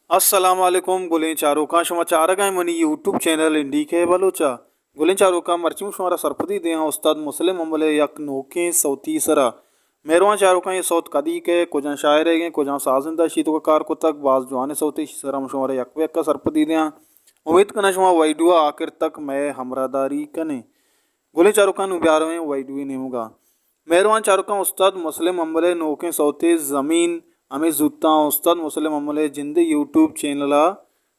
السلام علیکم گلیں چاروکاں، شما چارگ ءَ منی یوٹیوب چینل این ڈی کے بلوچ ءَ۔ گلیں چاروکاں، مرچی من شمارا سرپدی دیاں استاد مسلم امل ءِ یک نوکیں سوتی سرا۔ مہروان چاروکاں، اے سوت کدی کئے، کجام شاعر ئیگ ایں، کجام سازندہ اشی توکا کار کتگ، باز جوانیں سوتے، اشی سرا من شمارا یک پہ یکا سرپدی دیاں۔ امیت کناں شما ویڈیو ءَ آخر تک مئے ہمراہداری کنیں۔ گلیں چاروکاں، نوں بیا رویں ویڈیو ءِ نیمگا۔ مہروان چاروکاں، استاد مسلم امل ءِ نوکیں سوتے زمین ہمے زوتاں استاد مسلم امل ءِ جندے یوٹیوب چینل ءَ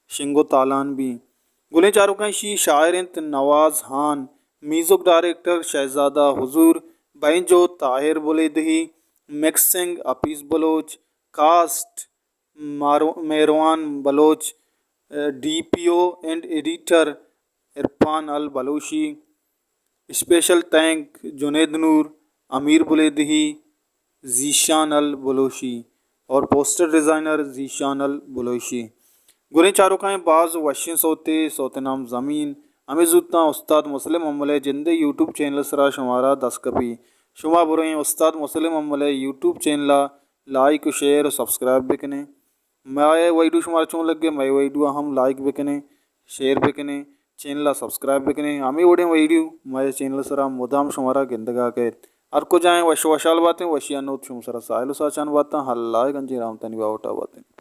شنگ و تالان بی۔ گلیں چاروکاں، اشی شاعر انت نواز ہان، میوزک ڈائریکٹر شہزادہ حضور، بینجو طاہر بلیدہی، مکسنگ حفیظ بلوچ، کاسٹ مارو-، مہروان Baloch, D P O and editor Irfan البلوشی، اسپیشل تھینک جنید نور، امیر بلیدہی، ذیشان البلوشی اور پوسٹر ڈیزائنر ذیشان البلوشی۔ گلیں چاروکاں، باز وشیں سوتے، سوت نام زمین، ہمے زوتاں استاد مسلم امل ءِ جندے یوٹیوب چینل سرا شمارا دست کپی۔ شما بریں استاد مسلم امل ءِ یوٹیوب چینل ءَ لائک و شیئر و سبسکرائب بکنیں۔ مئے ویڈیو شمارا چون لگے، مئے ویڈیو ءَ ہم لائک بکنیں، شیئر بکنیں، چینل ءَ سبسکرائب بکنیں۔ ہمے وڑیں ویڈیو مئے چینل سرا مدام شمارا گندگا کئیت۔ ہر کجائیں وش وشحال باتیں، وشی ءَ نود شما سرا ساہیل و ساچان باتاں، اللہ ءِ گنجیں رحمتانی باہوٹا باتیں۔